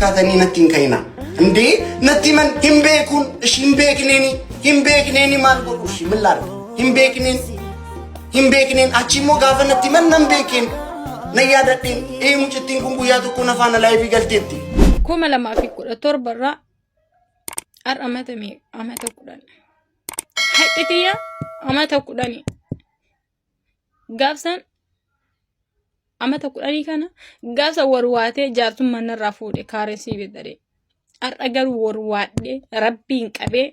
kaatanii natti hin ka'ina. Indee natti himan hin beekuun ishi hin beekneeni hin beekneeni maal godhu ishi min laarga hin beekneen hin beekneen achi immoo gaafa natti himan nan beekeen nan yaadadheen ee mucittiin kun guyyaa tokko na faana laayivii galteetti. 2017 irraa har'a amata meeqa? Amata 10. Haqqi tiyya amata 10. Gaafsan amata 10 kana gaafsa warwaatee jaarsummaan narraa fuudhe kaarensii beddadhe. Har'a garuu warwaadhee rabbiin qabee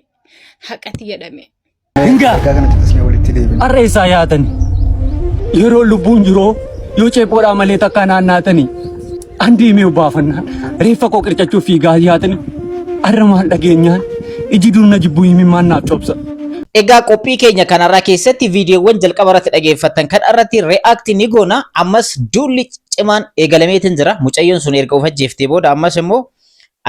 haqati jedhame. Hingaa Waggaa kana caqasnee walitti deebina. har'a isaa yaatani. Yeroo lubbuun jiroo yoo ceephoodhaa malee takkaa naannaatani. An deemee baafannaan reeffa koo qircachuuf fiigaa yaatani. Har'a maal dhageenyaan iji dur na jibbu himimmaan naaf cobsa. Egaa qophii keenya kanarraa keessatti viidiyoowwan jalqaba irratti dhageeffattan kan irratti react ni goona. Ammas duulli cimaan eegalameetiin jira. Mucayyoon sun erga of ajjeeftee booda ammas immoo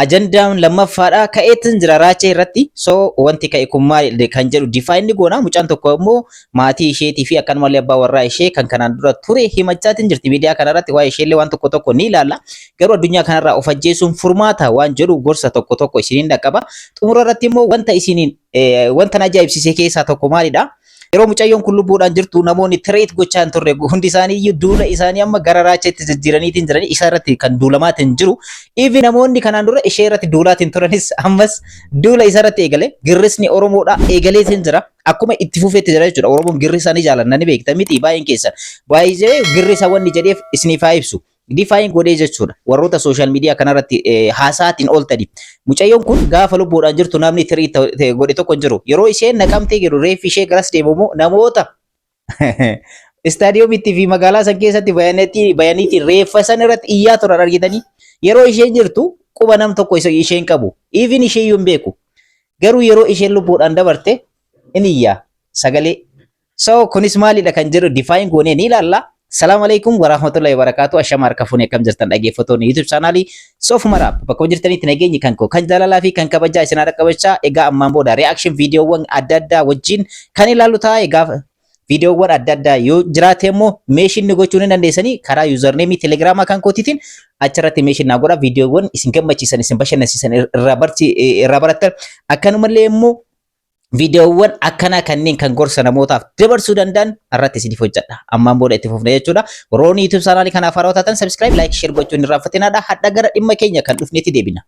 ajandaan lammaffaadha ka'eetiin jira raachee irratti. So wanti ka'e kun maali kan jedhu define ni goona. Mucaan tokko immoo maatii isheetii fi akkanumallee abbaa warraa ishee kan kanaan dura ture himachaatiin jirti. Miidiyaa kanarratti waa'ee isheellee waan tokko tokko ni ilaalla. Garuu addunyaa kanarraa of ajjeesuun furmaata waan jedhu gorsa tokko tokko isiniin dhaqqaba. Xumura irratti immoo wanta isiniin wanta na ajaa'ibsiise keessaa tokko maalidha? Yeroo mucayyoon kun lubbuudhaan jirtu namoonni tireet gochaa hin turre hundi isaanii iyyuu duula isaanii amma gara raacheetti jijjiiraniitiin jiranii isa irratti kan duulamaatiin jiru. Ifi namoonni kanaan dura ishee irratti duulaatiin turanis ammas duula isa irratti eegale girrisni Oromoodha eegaleetiin jira. Akkuma itti fufeetti jira jechuudha. Oromoon girrisa ni jaalanna ni beekta miti baay'een keessan. Baay'ee girrisa wanni jedheef isiniif haa ibsu. Define godhee jechuudha. Warroota social media kanarratti haasa'aatiin ooltani. Mucayyoon kun gaafa lubbuudhaan jirtu namni tirii godhe tokko hin jiru. Yeroo isheen naqamtee jiru reeffi ishee garas deemu immoo namoota istaadiyoomiitti fi magaalaa san keessatti bayaniitiin reeffa san irratti iyyaa turan argitanii. Yeroo isheen jirtu quba nam tokko isheen qabu. Even ishee iyyuu hin beeku. Garuu yeroo isheen lubbuudhaan dabarte in iyyaa sagalee. So kunis maalidha kan jedhu define goonee ni ilaalla. Salaam alaikum warahmatullahi wabarakatuh. Ashama harka fuunee akkam jirtan dhaggeeffattoonni YouTube chaanaalii Soofuma Raap. Bakka jirtanitti nageenyi kan koo kan jaalalaa fi kan kabajaa isin haa dhaqqabachaa. Egaa ammaan booda reaction viidiyoowwan adda addaa wajjin kan ilaallu ta'a. Egaa viidiyoowwan adda addaa yoo jiraate immoo meeshinni gochuu ni dandeessanii karaa yuuzarneemii telegiraamaa kan kootiitiin achirratti meeshin naa godha. Viidiyoowwan isin gammachiisan isin bashannansiisan irraa barattan akkanumallee immoo viidiyoowwan akkanaa kanneen kan gorsa namootaaf dabarsuu danda'an irratti isiniif hojjedha. Ammaan booda itti fufna jechuudha. Warroonni YouTube chaanaalii kanaaf haarawaa taatan subscribe, like, share gochuun hin irraanfatinaadha. Hadha gara dhimma keenya kan dhufnetti deebina.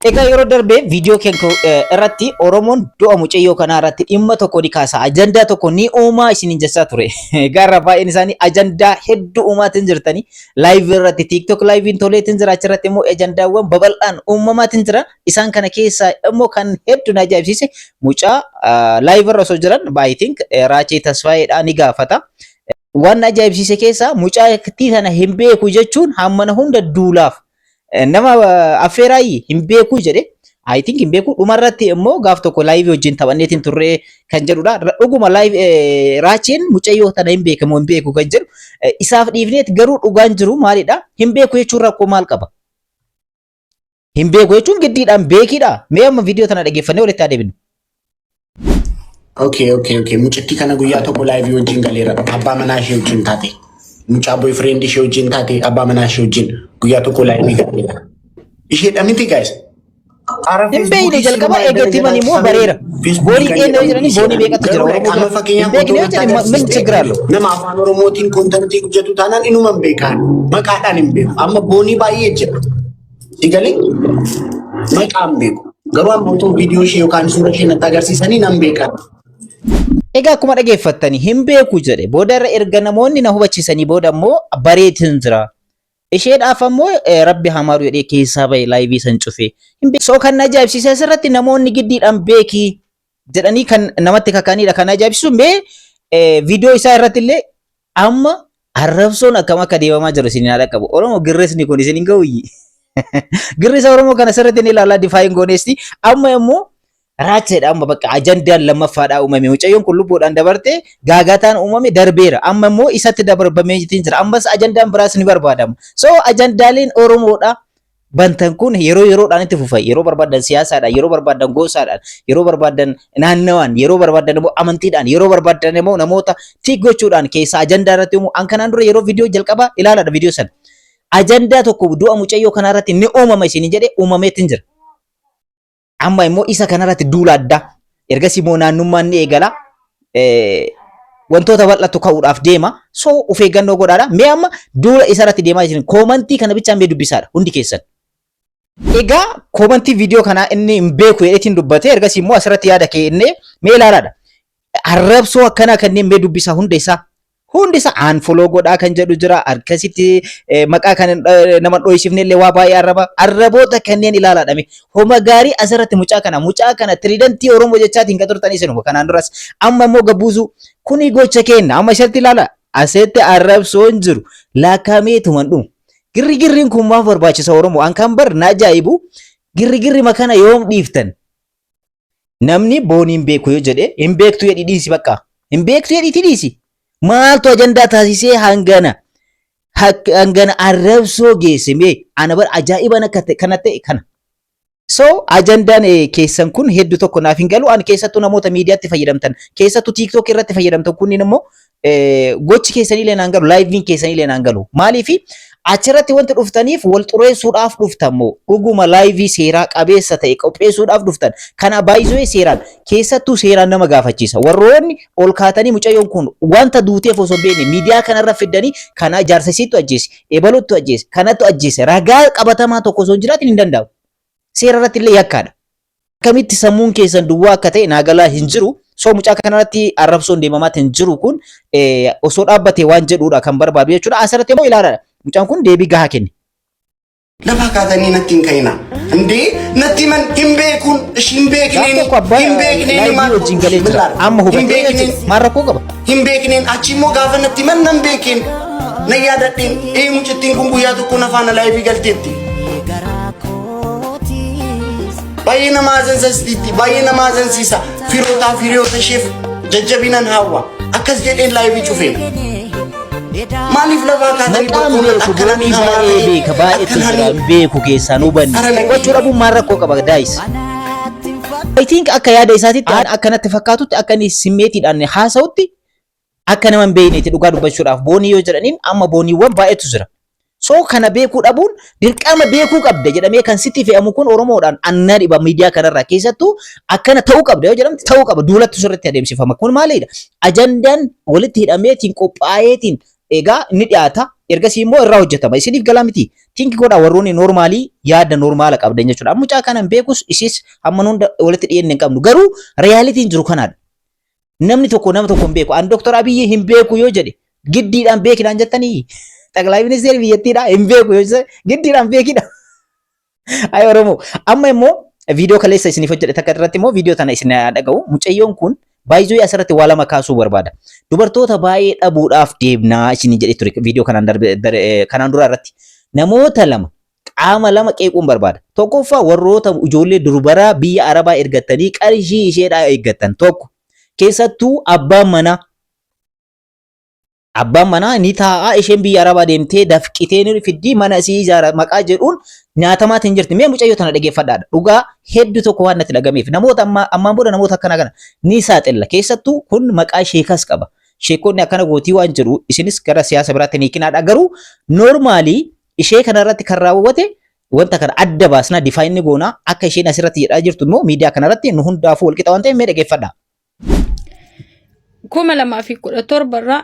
Egaa yeroo darbe viidiyoo keenya irratti Oromoon du'a mucayyoo kanaa irratti dhimma tokko ni kaasa, ajandaa tokko ni uumaa isiniin jechaa ture. Egaa irra baay'een isaanii ajandaa hedduu uumaatiin jirtanii live irratti TikTok live toleetiin jira achirratti immoo ajandaawwan babal'aan uumamaatiin jira. Isaan kana keessaa immoo kan hedduu na ajaa'ibsiise mucaa live irra osoo jiran I think Raachee Tasfaayeedhaa ni gaafata. Waan na ajaa'ibsiise keessaa mucaattii sana hin beeku jechuun hammana hunda duulaaf nama affeeraayi hin beeku jedhe. I think hin beeku dhumarratti immoo gaaf tokko live wajjin taphanneetiin turree kan jedhudha. Dhuguma live Raacheen mucayyoo tana hin beekamu hin beeku kan jedhu isaaf dhiifneet garuu dhugaan jiru maalidha? Hin beeku jechuun rakkoo maal qaba? Hin beeku jechuun giddiidhaan beekidha. Mee amma viidiyoo tana dhaggeeffannee walitti haa deebinu. Okay. Mucittii kana guyyaa tokko live wajjin galeera. Abbaa manaa ishee wajjin taate. Mucaa boyfriend ishee wajjin taate abbaa manaa ishee wajjin guyyaa tokko live galeera. Isheedha miti guys. Hin beekne jalqaba eegatti himan immoo bareera. Boonii eenyu yoo jedhanii boonii meeqatu jira Oromoo Amma bira. fakkeenyaaf Hin beekne yoo jedhan min ችግር አለው? Nama afaan Oromootiin content hojjetu taanaan inuma hin beekan. Maqaadhaan hin beeku. Amma boonii baay'ee jira. Sigalee maqaan beeku. Garuu amma otoo viidiyoo ishee yookaan suura ishee natti agarsiisanii nan beekan. Egaa akkuma dhageeffattanii hin beeku jedhe booda irra erga namoonni na hubachiisanii booda immoo bareetiin jira. Isheedhaaf ammoo rabbi hamaaru jedhee keessaa bahe live san cufee. So kan na ajaa'ibsiise asirratti namoonni giddiidhaan beekii jedhanii kan namatti kakaanidha kan ajaa'ibsiisu mee viidiyoo isaa irratti illee amma arrabsoon akkam akka deemamaa jiru isin haadha qabu. Oromoo girrisni kun isin hin ga'uyyi. Girrisa Oromoo kana sirriitti ni ilaalaa define gooneesti. Amma immoo raacheedha amma bakka ajandaan lammaffaadhaa uumame. Mucayyoon kun lubbuudhaan dabarte gaagataan uumame darbeera. Amma immoo isatti dabarbamee jira. Ammas ajandaan biraas ni barbaadama. So ajandaaleen Oromoodha. Bantan kun yeroo yeroodhaan itti fufa. Yeroo barbaadan siyaasaadhaan, yeroo barbaadan gosaadhaan, yeroo barbaadan naannawaan, yeroo barbaadan immoo amantiidhaan, yeroo barbaadan immoo namoota tiik gochuudhaan keessaa ajandaa irratti uumu. An kanaan dura yeroo viidiyoo jalqabaa ilaalaadha viidiyoo sana. Ajandaa tokko du'a mucayyoo kanarratti ni uumama isin jedhe uumameetti jira. Amma immoo isa kanarratti duula addaa. Ergasii immoo naannummaan ni eegala. Wantoota bal'atu ka'uudhaaf deema. So of eeggannoo godhaadha. Mee amma duula isarratti deemaa jiran koomantii kana bichaan mee dubbisaadha hundi keessan. Egaa koomantii viidiyoo kanaa inni hin beeku jedheetiin dubbate ergasii immoo asirratti yaada kennee mee ilaalaadha. Arrabsoo akkanaa kanneen mee dubbisaa hunda isaa. Hundi isaa unfollow godhaa kan jedhu jira. Akkasitti maqaa kan nama dho'isifne illee waa baay'ee arraba. Arraboota kanneen ilaalaadha mee. Homa gaarii asirratti mucaa kana mucaa kana tiriidantii Oromoo jechaatiin kan turtan isinuma kanaan duras. Amma immoo gabbuusuu kuni gocha keenna amma isatti ilaala. Asitti arrabsoon jiru laakkameetuman dhumu. Girrigirriin kun maaf barbaachisa Oromoo? An kan bar na ajaa'ibu girrigirrima kana yoom dhiiftan? Namni boonii hin beeku yoo jedhe hin beektu jedhi dhiisi bakka. Hin beektu jedhiiti dhiisi. Maaltu ajandaa taasisee hangana hangana arrabsoo geesse mee ana bar ajaa'iban akka ta'e kana ta'e kana. So ajandaan keessan kun hedduu tokko naaf hin galu. Ani keessattuu namoota miidiyaatti fayyadamtan keessattuu TikTok irratti fayyadamtan kunniin immoo gochi keessaniillee naan galu laayiviin keessaniillee naan galu. Maaliif achirratti wanti dhuftaniif wal xureessuudhaaf dhuftan moo dhuguma laayivii seeraa qabeessa ta'e qopheessuudhaaf dhuftan. Kana baay'isee seeraan keessattuu seeraan nama gaafachiisa. Warroonni ol kaatanii mucayyoon kun wanta duuteef osoo hin beekne miidiyaa kanarra fiddanii kana jaarsa isiittu ajjeese, ebaluttu ajjeese, kanattu ajjeese ragaa qabatamaa tokko osoo hin jiraatin hin danda'amu. Seera irratti illee yakkaadha. Akkamitti sammuun keessan duwwaa akka ta'e naa galaa hin jiru. So mucaa kanarratti arrabsoon deemamaatti hin jiru kun osoo dhaabbatee waan jedhuudha kan barbaadu jechuudha. Asirratti immoo ilaalaadha. Mucaan kun deebii gahaa kenne. Lafaa kaatanii natti hin ka'inaa. Indee natti himan hin beekuun ishi hin Gaaf beekneen tokko abbaa hin beekneen laayivii maal wajjin galee jira. Amma hin hubatee beekneen jechuudha. Maal rakkoo qaba? hin beekneen achi immoo gaafa natti himan nan beekeen nan yaadadheen ee mucattiin kun guyyaa tokko na faana laayivii galteetti. Baay'ee nama azansiisti baay'ee nama azansiisa firootaa firiyoota isheef jajjabinan hawwa akkas jedheen laayivii cufeen. Maaliif lafaa kaatanii Maqaan bakkoon beeku akkanaan boonii hamaa baay'ee ta'e beeka baay'eetu jira akkanaan hin beeku keessaan hubanne. Hara nagee. Hubachuu dhabuun maal rakkoo qaba daayis. I think akka yaada isaatitti akka natti fakkaatutti akka inni simmeetiidhaan haasa'utti akka nama hin beekneeti dhugaa dubbachuudhaaf boonii yoo jedhaniin amma booniiwwan baay'eetu jira. So kana beekuu dhabuun dirqama beekuu qabda jedhamee kan sitti fe'amu kun Oromoodhaan annaa dhiba miidiyaa kanarraa keessattuu akkana ta'uu qabda yoo jedhamte ta'uu qaba duulatti sirriitti adeemsifama. Kun maalidha? Ajandaan walitti hidhameetiin qophaa'eetiin egaa ni dhiyaata. Ergasii immoo irraa hojjetama. Isiniif galaa miti. Tinki godhaa warroonni noormaalii yaada noormaala qabdan jechuudha. Amma mucaa kana hin beekus isiis hamma hunda walitti dhiyeenne hin qabnu. Garuu riyaalitiin jiru kanaadha. Namni tokko nama tokko hin beeku. An Dr. Abiyyi hin beeku yoo jedhe giddiidhaan beekidhaan jettanii xaqilaa ministeerri biyyattiidha hin beeku yoo jedhe giddiidhaan beekidha. Ay Oromoo amma immoo viidiyoo kaleessa isiniif hojjedhe takka irratti immoo viidiyoo tana isin haa dhaga'u. Mucayyoon kun baay'ee asirratti waa lama kaasuu barbaada. Dubartoota baay'ee dhabuudhaaf deemnaa isin jedhe ture viidiyoo kanaan darbe kanaan duraa irratti. Namoota lama qaama lama qeequun barbaada. Tokkoffaa warroota ijoollee durbaraa biyya Arabaa ergattanii qarshii isheedhaa eeggattan tokko. Keessattuu abbaan manaa. Abbaan manaa ni taa'aa isheen biyya Arabaa deemtee dafqitee ni fiddii mana isii ijaara maqaa jedhuun nyaatamaatiin jirti. Mee mucayyoo tana dhageeffadhaadha. Dhugaa hedduu tokko waan natti dhagameef namoota ammaa ammaan booda namoota akkana kana ni saaxilla. Keessattuu kun maqaa sheekas qaba. Sheekonni akkana gootii waan jedhu isinis gara siyaasa biraatti ni kinaadha. Garuu noormaalii Ishee kana irratti kan raawwate wanta kana adda baasnaa define ni goona. Akka isheen asirratti jedhaa jirtu immoo miidiyaa kana irratti nu hundaafuu walqixa waan ta'eef mee dhaggeeffadhaa. 2017 irraa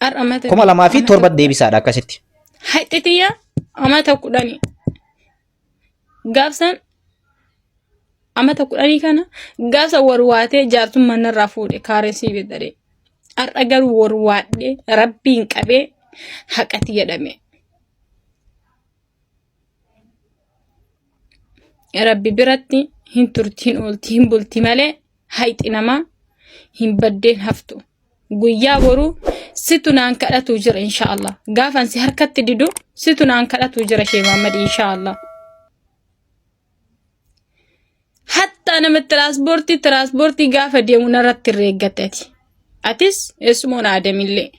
har'a mata 2007 deebisaadha akkasitti. Haxxi tiyya amata 10 gaafsan amata 10 kana gaafsa warwaatee jaarsummaan narraa fuudhe kaaresii bedaree. Har'a garuu warwaadhee rabbiin qabee haqati jedhame. Rabbi biratti hin turti hin oolti hin bulti malee hayxi namaa hin baddeen haftu. Guyyaa boruu situ naan kadhatu jira inshaallah. Gaafan si harkatti didu situ naan kadhatu jira Shee Muhammad inshaallah. Hattaa nama tiraanspoortii tiraanspoortii gaafa deemu narratti irra eeggatte ati. Atis eessumoon aadamillee.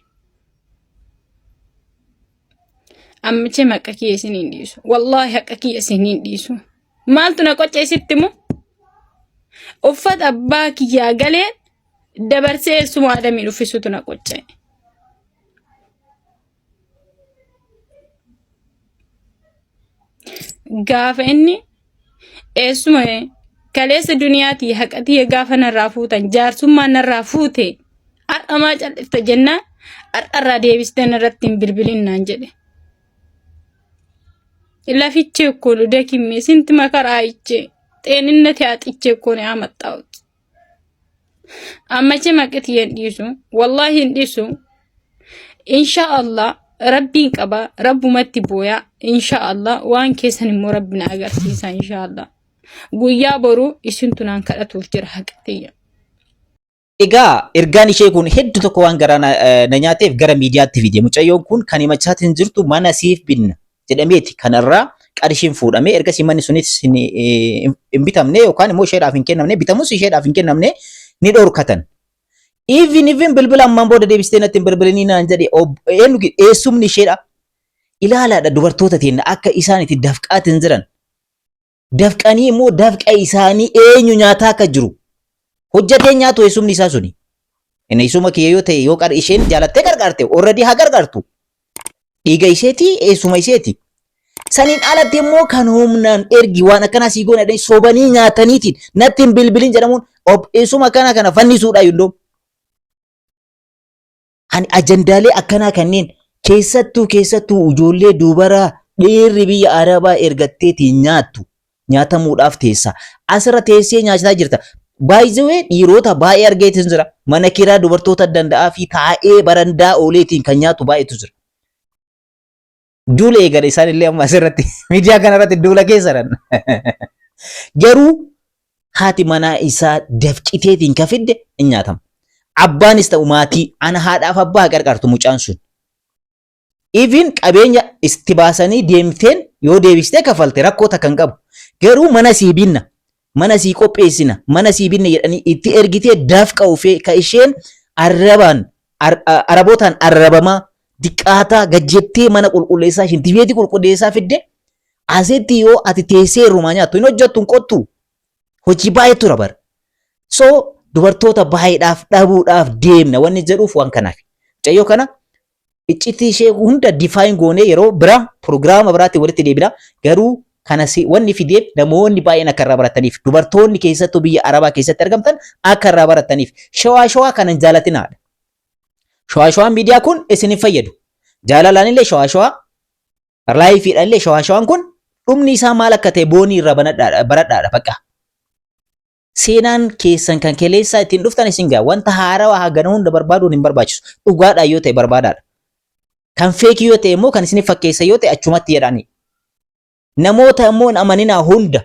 Ammichee haqa kiyya isin hin dhiisu. Wallaahi haqa kiyya isin hin dhiisu. Maaltu na qocce isitti moo? Uffata abbaa kiyyaa galee dabarsee eessuma aadamiin uffisutu na qocce. Gaafa inni eessuma kaleessa duniyaatii haqatii gaafa narraa fuutan jaarsummaa narraa fuute har'a maa callifta jennaan har'arraa deebistee narratti hin bilbilin naan jedhe. Lafichee እኮ ነው ደክሜ ስንት መከራ አይቼ ጤንነቴ አጥቼ እኮ ነው ያመጣሁት። አመቼ መቅት hin ወላሂ hin dhiisu Inshaallah rabbiin qaba rabbumatti booya inshaallah waan keessan immoo rabbi na agarsiisa inshaallah guyyaa boruu isintu naan kadhatuuf jira haqa tiyya. Egaa ergaan ishee kun hedduu tokko waan garaa na nyaateef gara miidiyaatti fide. Mucayyoon kun kan himachaatiin jirtu mana siif binna jedhameeti kanarraa qarshiin fuudhamee ergasii manni sunis hin bitamne yookaan immoo isheedhaaf hin kennamne bitamus isheedhaaf hin kennamne ni dhorkatan. Even bilbila ammaan booda deebistee natti hin bilbilinii naan jedhe eenyu eessumni isheedha. Ilaalaadha dubartoota teenya akka isaan itti dafqaatiin jiran. Dafqanii immoo dafqa isaanii eenyu nyaataa akka jiru. Hojjetee nyaatu eessumni isaa suni. Inni eessuma kiyya yoo ta'e yoo qar isheen jaalattee gargaarte already haa gargaartu. Dhiiga isheeti eessuma isheeti. Saniin alatti immoo kan humnaan ergi waan akkanaa sii goona jedhanii sobanii nyaataniitiin natti hin bilbilin jedhamuun eessuma akkana kana fannisuudha yundoo. Ani ajandaalee akkanaa kanneen keessattuu keessattuu ijoollee dubaraa dhiirri biyya Arabaa ergatteetiin nyaattu nyaatamuudhaaf teessa. Asirra teessee nyaachaa jirta. Baay'ee dhiirota baay'ee argeetiin jira. Mana kiraa dubartoota danda'aa fi taa'ee barandaa ooleetiin kan nyaatu baay'eetu jira. Duula eegale isaan illee amma asirratti miidiyaa kanarratti duula keessa jiran. Garuu haati manaa isaa dafqiteetiin ka fidde hin nyaatamu. Abbaanis ta'u maatii ana haadhaaf abbaa qarqaartu mucaan sun. Even qabeenya itti baasanii deemteen yoo deebistee kafalte rakkoo takka hin qabu. Garuu mana sii binna, mana sii qopheessina, mana sii binna jedhanii itti ergitee dafqa ufee ka isheen arrabaan arabootaan arrabamaa diqqaataa gajjettee mana qulqulleessaa shintibeetii qulqulleessaa fidde asitti yoo ati teessee irrumaa nyaattu hin hojjettu hin qottu hojii baay'eetu tura bara. So dubartoota baay'eedhaaf dhabuudhaaf deemna wanni jedhuuf waan kanaaf. Mucayyoo kana iccitii ishee hunda define goonee yeroo biraa piroogiraama biraatti walitti deebina. Garuu kana wanni fideef namoonni baay'een akka irraa barataniif dubartoonni keessattuu biyya Arabaa keessatti argamtan akka irraa barataniif shawaa shawaa kana hin jaalatinaadha. Shawaa shawaan miidiyaa kun isin hin fayyadu. Jaalalaan illee shawaa shawaa lifeiidhaan illee shawaa shawaan kun dhumni isaa maal akka ta'e boonii irraa baradhaadha bakka. Seenaan keessan kan kaleessaa ittiin dhuftan isin ga'a. Wanta haarawaa hagana hunda barbaaduun hin barbaachisu. Dhugaadhaan yoo ta'e barbaadaadha. Kan fake yoo ta'e immoo kan isin fakkeessa yoo ta'e achumatti jedhani. Namoota immoo hin amaninaa hunda.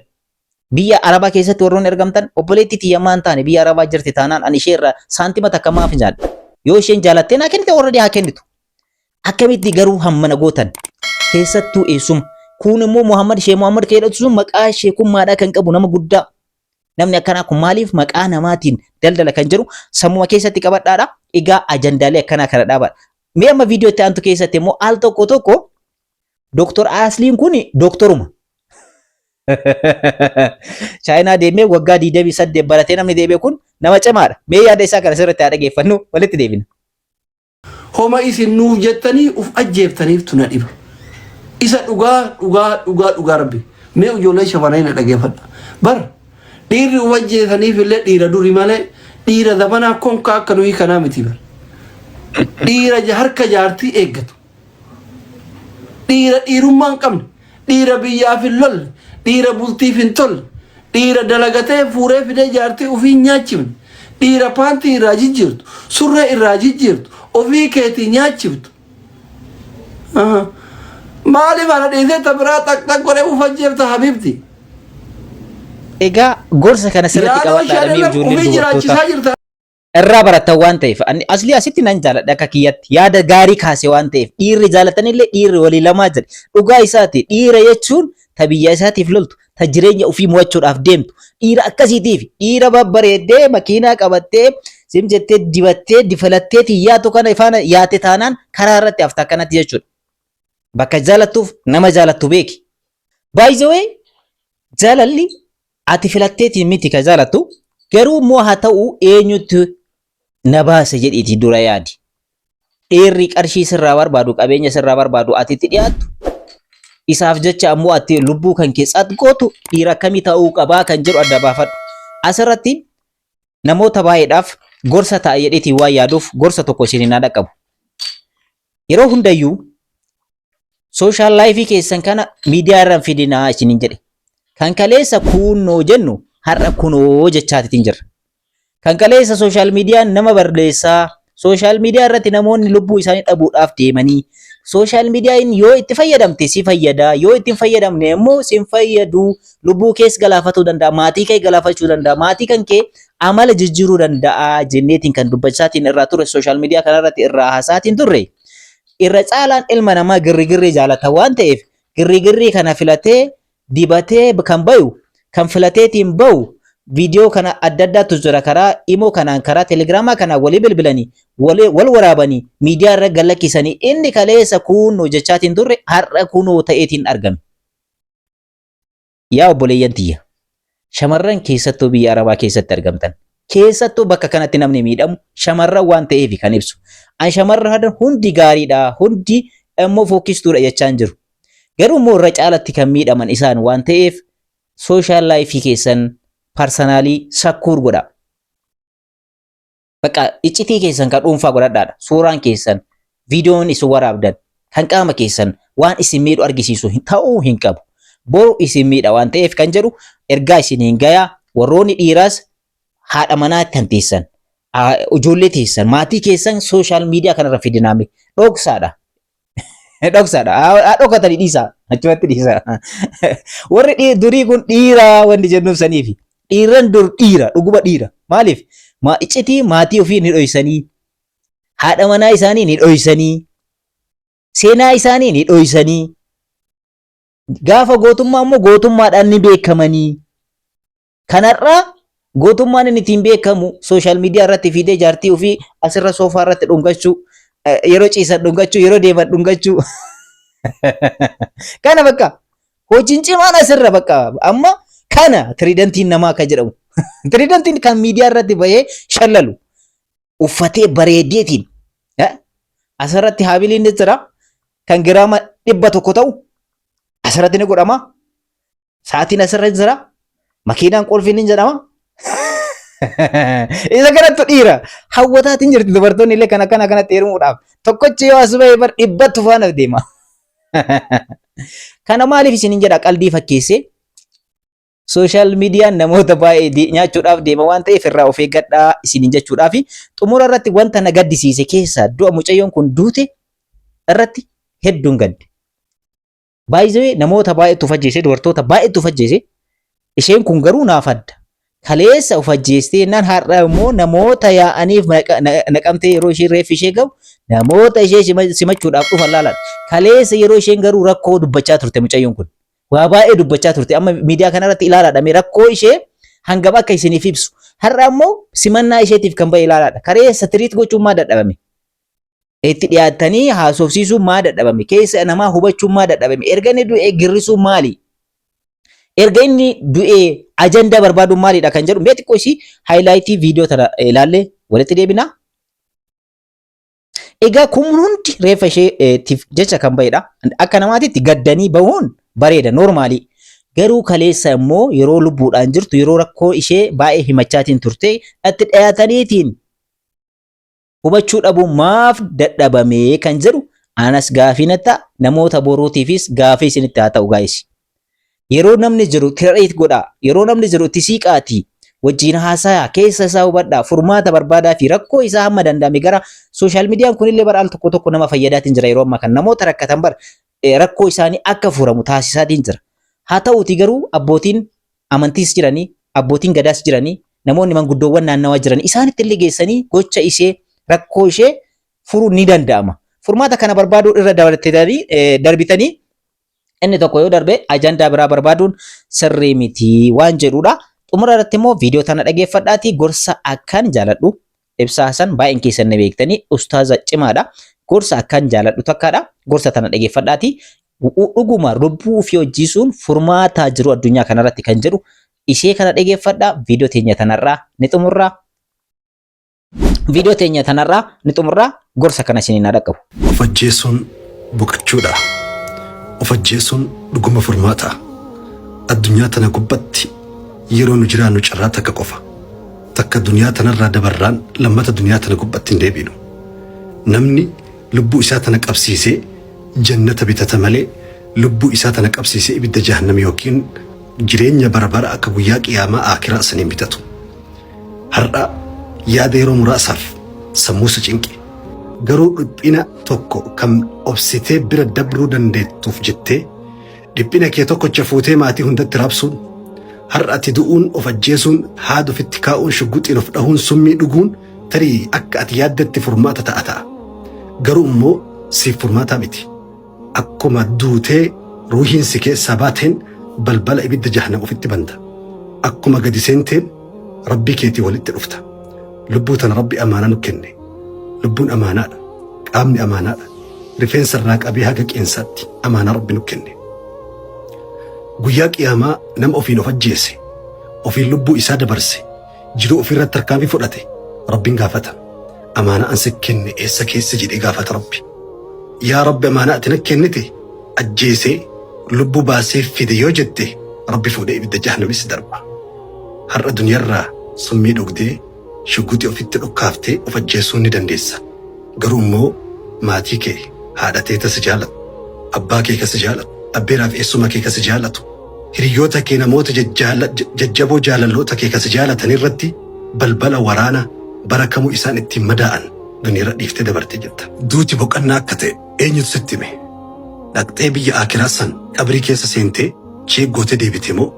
Biyya Arabaa keessatti warroonni argamtan obboleettii tiyya maan taane biyya Arabaa jirti taanaan ani ishee irraa saantima takka maaf hin jaalladha. Yoo isheen jaalattee naa kennite already haa kennitu. Akkamitti garuu hammana gootan? Keessattuu eessuma. Kun immoo Muhammad Shee Muhammad kan jedhatu sun maqaa sheekummaadhaa kan qabu nama guddaa. Namni akkanaa kun maaliif maqaa namaatiin daldala kan jedhu sammuma keessatti qabadhaadha. Egaa ajandaalee akkanaa kana dhaabadha. Mee amma viidiyoo itti aantu keessatti immoo al tokko tokko Dooktor Asliin kun dooktoruma. Chaayinaa deemee waggaa 28 baratee namni deebi'e kun nama cimaadha. Mee yaada isaa kana sirriitti haa dhageeffannu walitti deebina. Homa isin nuuf jettanii uf ajjeeftaniiftu na dhiba. Isa dhugaa dhugaa dhugaa dhugaa rabbi. Mee ijoollee shamarranii na dhageeffadha. Bar dhiirri uf ajjeesaniif illee dhiira duri malee dhiira zamanaa konkaa akka nuyi kanaa miti bar. Dhiira harka jaartii eeggatu. Dhiira dhiirummaa hin qabne, dhiira biyyaaf hin lolle, dhiira bultiif hin tolle, dhiira dalagatee fuuree fidee jaartii ofii hin nyaachifne, dhiira paantii irraa jijjiirtu, surree irraa jijjiirtu, ofii keetii nyaachiftu. Aha. Maaliif ana dhiisee ta biraa xaq xaq godhee uf ajjeefta habibti? Egaa gorsa kana sirriitti Yaadoo qabadhaadha mee ishee ijoolleen ofii dubartoota. jiraachisaa jirta. Irraa baratan waan ta'eef ani asli asitti nan jaaladha akka kiyyatti yaada gaarii kaase waan ta'eef dhiirri jaalatanillee dhiirri walii lamaa jedhe dhugaa isaati dhiira jechuun ta biyya isaatiif loltu ta jireenya ofii mo'achuudhaaf deemtu dhiira akkasiitiif dhiira babbareeddee makiinaa qabattee sim jettee dibattee difalattee tiyyaatu kana faana yaate taanaan karaa irratti hafta akkanatti jechuudha. Bakka jaalattuuf nama jaalattu beeki. By the way jaalalli ati filatteetiin miti ka jaalattu garuu immoo haa ta'u eenyutti na baase jedhiitii dura yaadi. Dhiirri qarshii sirraa barbaadu qabeenya sirraa barbaadu ati itti dhiyaattu Isaaf jecha ammoo ati lubbuu kan kee tsat gootu dhiira akkamii ta'uu qabaa kan jedhu adda baafadhu. Asirratti namoota baay'eedhaaf gorsa ta'a jedheetiin waan yaaduuf gorsa tokko isiniin haa dhaqqabu. Yeroo hundayyuu sooshaal laayifii keessan kana miidiyaa irra hin fidinaa isiniin jedhe. Kan kaleessa kuunnoo jennu har'a kunoo jechaatiitiin jirra. Kan kaleessa sooshaal miidiyaan nama barleessaa, sooshaal miidiyaa irratti namoonni lubbuu isaanii dhabuudhaaf deemanii, sooshaal miidiyaan yoo itti fayyadamte si fayyada, yoo itti hin fayyadamne immoo si hin fayyadu, lubbuu kees galaafatuu danda'a, maatii kee galaafachuu danda'a, maatii kan kee amala jijjiiruu danda'a jenneetiin kan dubbachaatiin irraa ture sooshaal miidiyaa kanarratti irraa haasaatiin turre. Irra caalaan ilma namaa girrigirrii jaalata waan ta'eef girrigirrii kana filatee dibatee kan bayu kan filateetiin bahu viidiyoo kana adda addaatu jira karaa imoo kanaan karaa telegiraamaa kanaan walii bilbilanii wal waraabanii miidiyaa irra galakkisanii inni kaleessa kuunoo jechaatiin turre har'a kunoo ta'eetiin argame. Yaa obboleeyyan tiyya shamarran keessattuu biyya Arabaa keessatti argamtan keessattuu bakka kanatti namni miidhamu shamarran waan ta'eef kan ibsu. An shamarran hundi gaariidha hundi immoo fokkistuudha jechaan jiru. Garuu immoo irra caalatti kan miidhaman isaan waan ta'eef sooshaal laayifii keessan parsanaalii sakkuur godha. Bakka iccitii keessan kan dhuunfaa godhadhaadha. Suuraan keessan, viidiyoon isin waraabdan, kan qaama keessan waan isin miidhu argisiisu ta'uu hin qabu. Boru isin miidha waan ta'eef kan jedhu ergaa isiniin gayaa warroonni dhiiraas haadha manaa kan teessan, ijoollee teessan, maatii keessan sooshaal miidiyaa kanarra fidinaame dhoksaadha. Dhoksaadha. Haa dhokatanii dhiisaa. Achumatti dhiisaa. Warri durii kun dhiira wanni jennuuf saniifi. Dhiirran dur dhiira dhuguma dhiira. Maaliif? Maa iccitii maatii ofii ni dhoysanii. Haadha manaa isaanii ni dhoysanii. Seenaa isaanii ni dhoysanii. Gaafa gootummaa immoo gootummaadhaan ni beekamanii. Kanarraa gootummaan inni ittiin beekamu sooshaal miidiyaa irratti fiidee jaartii ofii asirra soofaa irratti dhungachuu, yeroo ciisan dhungachuu, yeroo deeman dhungachuu. Kana bakka hojiin cimaan asirra bakka amma kana tiriidantiin namaa akka jedhamu. Tiriidantiin kan miidiyaa irratti bahee shallalu uffatee bareedeetiin asirratti haabiliin ni jira kan giraama 100 ta'u asirratti ni godhama. Sa'aatiin asirra jira. Makiinaan qulfiin ni jedhama. Isa kanattu dhiira. Hawwataatiin jirti dubartoonni illee kan akkana kanatti heerumuudhaaf. Tokkochi yoo as bahe bar dhibbattu faana deema. Kana maaliif isinin jedha qaldii fakkeessee sooshaal miidiyaan namoota baay'ee nyaachuudhaaf deema waan ta'eef irraa of eeggadhaa isinin jechuudhaaf xumura irratti wanta na gaddisiise keessaa du'a mucayyoon kun duute irratti hedduun gadde. By the way namoota baay'eetu of ajjeese dubartoota baay'eetu of ajjeese isheen kun garuu naaf adda. Kaleessa of ajjeestee jennaan har'a immoo namoota yaa'aniif naqamtee yeroo isheen reeffi ishee gahu namoota ishee simachuudhaaf dhufan laalan. Kaleessa yeroo isheen garuu rakkoo dubbachaa turte mucayyoon kun. Waa baay'ee dubbachaa turte amma miidiyaa kanarratti ilaalaadha mee rakkoo ishee hangam akka isiniif ibsu. Har'a immoo simannaa isheetiif kan ba'e ilaalaadha. Kaleessa tiriit gochuun maa dadhabame? Itti dhiyaattanii haasofsiisuun maa dadhabame? Keessa namaa hubachuun maa dadhabame? Erga inni du'ee girrisuun maali? Erga inni du'ee ajandaa barbaaduun maalidha kan jedhu mee xiqqoo isii haayilaayitii viidiyoo tana ilaallee walitti deebina. Egaa kun hundi reeffa isheetiif jecha kan ba'edha. Akka namaatitti gaddanii bahuun bareeda noormaalii. Garuu kaleessa immoo yeroo lubbuudhaan jirtu yeroo rakkoo ishee baay'ee himachaatiin turte itti dhiyaataniitiin hubachuu dhabuun maaf dadhabamee kan jedhu anas gaafii natti ta'a namoota boruutiifis gaafii isinitti haa ta'u gaayisi. Yeroo namni jiru tireet godhaa yeroo namni jiru itti siiqaatii wajjin haasayaa keessa isaa hubadhaa furmaata barbaadaa fi rakkoo isaa hamma danda'ame gara sooshaal miidiyaan kunillee bara al tokko tokko nama fayyadaatiin jira yeroo ammaa kan namoota rakkatan bara rakkoo isaanii akka furamu taasisaatiin jira. Haa ta'uutii garuu abbootiin amantiis jiranii, abbootiin gadaas jiranii, namoonni manguddoowwan naannawaa jiranii isaanitti illee geessanii gocha ishee rakkoo ishee furuun ni danda'ama. Furmaata kana barbaaduu irra darbitanii inni tokko yoo darbe ajandaa biraa barbaaduun sirrii miti waan jedhudha. Xumura irratti immoo viidiyoo tana dhageeffadhaatii gorsa akkaan jaaladhu Ibsaa Hasan baay'een keessan ni beektanii ustaaza cimaadha. Gorsa akkaan jaaladhu takkaadha. Gorsa tana dhageeffadhaatii dhuguma lubbuu ofii hojjiisuun furmaataa jiru addunyaa kanarratti kan jedhu ishee kana dhageeffadhaa viidiyoo teenya tanarraa ni xumurraa. Viidiyoo teenya tanarraa ni xumurraa gorsa kana isiniin haa dhaqqabu. Of ajjeesuun boqachuudha. Of ajjeesuun dhuguma furmaataa? Addunyaa tana gubbatti yeroo nu jiraannu carraa takka qofa. Takka duniyaa tanarraa dabarraan lammata duniyaa tana gubbatti hin deebinu. Namni lubbuu isaa tana qabsiisee jannata bitata malee lubbuu isaa tana qabsiisee ibidda jahannam yookiin jireenya bara bara akka guyyaa qiyaamaa aakiraa san hin bitatu. Har'a yaada yeroo muraasaaf sammuu si cinqe. Garuu dhiphina tokko kan obsitee bira dabruu dandeettuuf jettee dhiphina kee tokkocha fuutee maatii hundatti raabsuun har'a ati du'uun of ajjeesuun haada ofitti kaa'uun shugguxiin of dhahuun summii dhuguun tarii akka ati yaaddetti furmaata ta'a ta'a. Garuu immoo siif furmaataa miti. Akkuma duutee ruuhiin si keessaa baateen balbala ibidda jahannam ofitti banta. Akkuma gadi seenteen Rabbii keetii walitti dhufta. Lubbuu tana Rabbi amaanaa nu kenne. Lubbuun amaanaadha. Qaamni amaanaadha. Rifeensa irraa qabee haga qeensaatti amaanaa Rabbi nu kenne. Guyyaa qiyaamaa nama ofiin of ajjeese, ofiin lubbuu isaa dabarse, jiruu ofiirratti tarkaanfii fudhate Rabbiin gaafata. Amaanaa an si kenne eessa keessa jedhee gaafata Rabbi. Yaa Rabbi amaanaa ati na kennite ajjeesee lubbuu baasee fide yoo jette Rabbi fuudhee ibidda jahannamii si darba. Har'a duniyarraa summii dhugdee shugguxii ofitti dhukkaaftee of ajjeesuu ni dandeessa. Garuu immoo maatii kee haadha tee ta si jaalatu, abbaa kee ka si jaalatu, abbeeraa fi eessuma kee ka si jaalatu, hiriyoota kee namoota jajjaboo jaalalloota kee ka si jaalatan irratti balbala waraana bara kamuu isaan ittiin madaa'an duniyarra dhiiftee dabartee jirta. Duuti boqannaa akka ta'e eenyutu sitti hime? Dhaqxee biyya aakiraa san qabrii keessa seentee cheek gootee deebite moo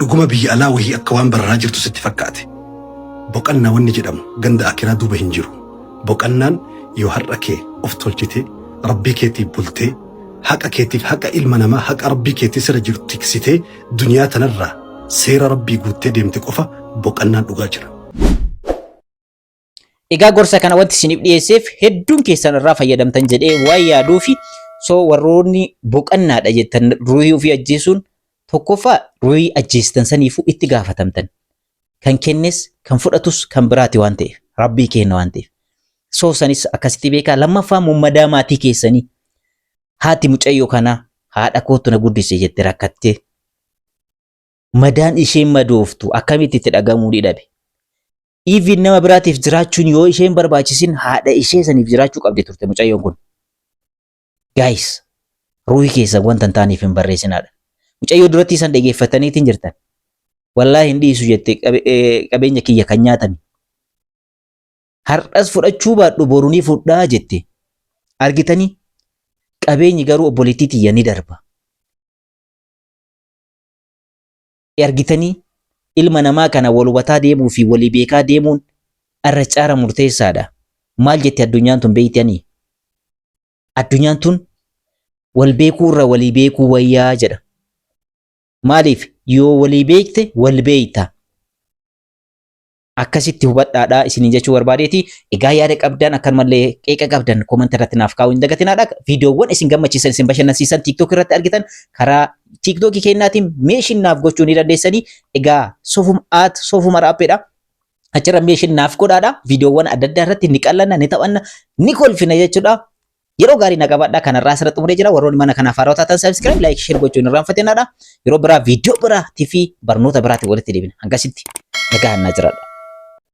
dhuguma biyya alaa wahii akka waan bararaa jirtu sitti fakkaate? Boqannaa wanni jedhamu ganda aakiraa duuba hin jiru. Boqannaan yoo har'a kee of tolchitee Rabbii keetiif bultee haqa keetiif haqa ilma namaa haqa Rabbii keetii sirra jiru tiksitee duniyaa tanarraa seera Rabbii guuttee deemte qofa boqannaan dhugaa jira. Egaa gorsa kana wanti isiniif dhiyeesseef hedduun keessan irraa fayyadamtan jedhee waan yaaduufi so warroonni boqannaadha jettan ruuhii ofii ajjeesuun tokkoffaa ruuhii ajjeestan saniifuu itti gaafatamtan. Kan kennes kan fudhatus kan biraati waan ta'eef rabbii kenna waan ta'eef. So sanis akkasitti beekaa lammaffaa mummadaa maatii keessanii haati mucayyoo kanaa haadha kootu na guddise jette rakkattee madaan isheen madooftu akkamitti itti dhagamuu ni dhabe. Even nama biraatiif jiraachuun yoo isheen barbaachisin haadha ishee saniif jiraachuu qabdi turte mucayyoon kun. Guys, ruuhii keessan wanta hin taaneef hin barreessinaadha. Mucayyoo duratti isan dhageeffataniitiin jirtan. Wallaahi hin dhiisu jette qabeenya kiyya kan nyaatame. Har'as fudhachuu baadhu boru ni fudhaa jette. Argitanii qabeenyi garuu obboleettii tiyya ni darba. Argitanii ilma namaa kana wal hubataa deemuu fi walii beekaa deemuun irra caara murteessaadha. Maal jetti addunyaan tun beeytanii? Addunyaan tun wal beekuu irra walii beekuu wayyaa jedha. Maaliif yoo walii beekte wal beeyta. Akkasitti hubadhaadha isiniin jechuu barbaadeeti. Egaa yaada qabdan akkanumallee qeeqa qabdan comment irratti naaf kaa'uu hin dagatinaadha. Viidiyoowwan isin gammachiisan isin bashannansiisan TikTok irratti argitan karaa TikTok kennaatiin meeshin naaf gochuu ni dandeessanii. Egaa sofum at sofuma raappeedha. Achirra meeshin naaf godhaadha. Viidiyoowwan adda addaa irratti ni qallanna, ni taphanna, ni kolfina jechuudha. Yeroo gaarii na qabaadhaa kanarraa asirratti xumuree jira. Warroonni mana kanaaf haarawaa taatan subscribe, like, share gochuun hin irraanfatinaadha. Yeroo biraa viidiyoo biraatii fi barnoota biraatiin walitti deebina. Hangasitti nagaan naa jiraadha.